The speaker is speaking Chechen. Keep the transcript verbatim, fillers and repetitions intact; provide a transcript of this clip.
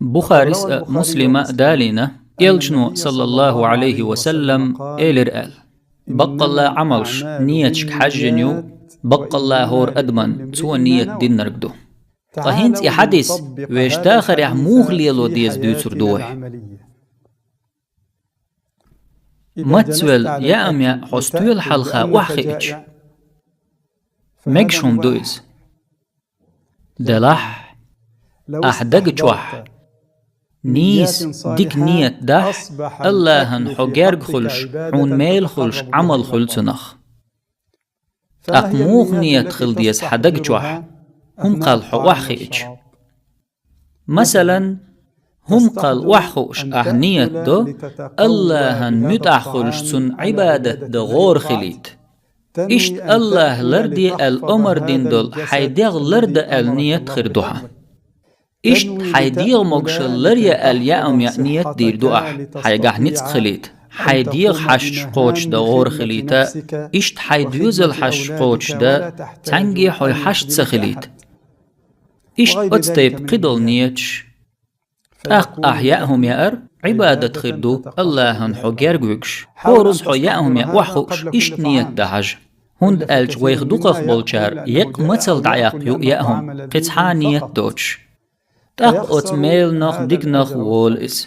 Бухарис а, Муслима а далийна, Элчано, саллаллаху Ӏалайхи ва саллам, элира аьлла: «Баккъалла Ӏамалш нияташка хьаьжжина ю, баккъалла хӀора адаман цо ният динарг ду». Ткъа хӀинца и хьадис вешта дахарехь муха лело деза дуьйцур ду вай. Мацвелла яа ма яа хьо стоьла хьалха охьахиъча, мегаш хӀума ду иза. Делахь, ахь даг чохь нийса, дика ният дахь, Аллахьан хьо герга хуьлуш, хьуна мела хуьлуш Ӏамал хуьлу цунах. ТӀаккха муха ният хила деза хьан даг чохь, хӀума кхалла хьо охьахиъча? Масалан, хӀума кхалла охьахууш ахь ният до, Аллахьан муьтӀахь хуьлуш цунна Ӏибадат дан гӀора хилийта. Иштта Аллахь ларде аьлла омар дина долу хьайн дегӀ лардан аьлла ният хир ду хьан. Иштта хьайн дегӀан могашалла ларъян аьлла яа ма яа ният дийр ду ахь, хьайгахь ницкъ хилийта, хьайн дегӀан хьашташ кхочушдан гӀора хилийта, иштта хьайн доьзалан хьашташ кхочушдан, цхьаьнгге хьо хьашт ца хилийта. Иштта оцу тайпа кхидолу нияташ. ТӀаккха ахь яа хӀума яар Ӏибадат хир ду, Аллахьан хьо герга вуьгуш. ХӀораза хьо яа хӀума яа охьахууш, иштта ният дан хьажа. ХӀунда аьлча вайх дукхах болчара еккъа мацалла дӀаяккха ю яа хӀума, кхин цхьа а ният доцуш. ТӀаккха оцу меланах, диканах волу иза.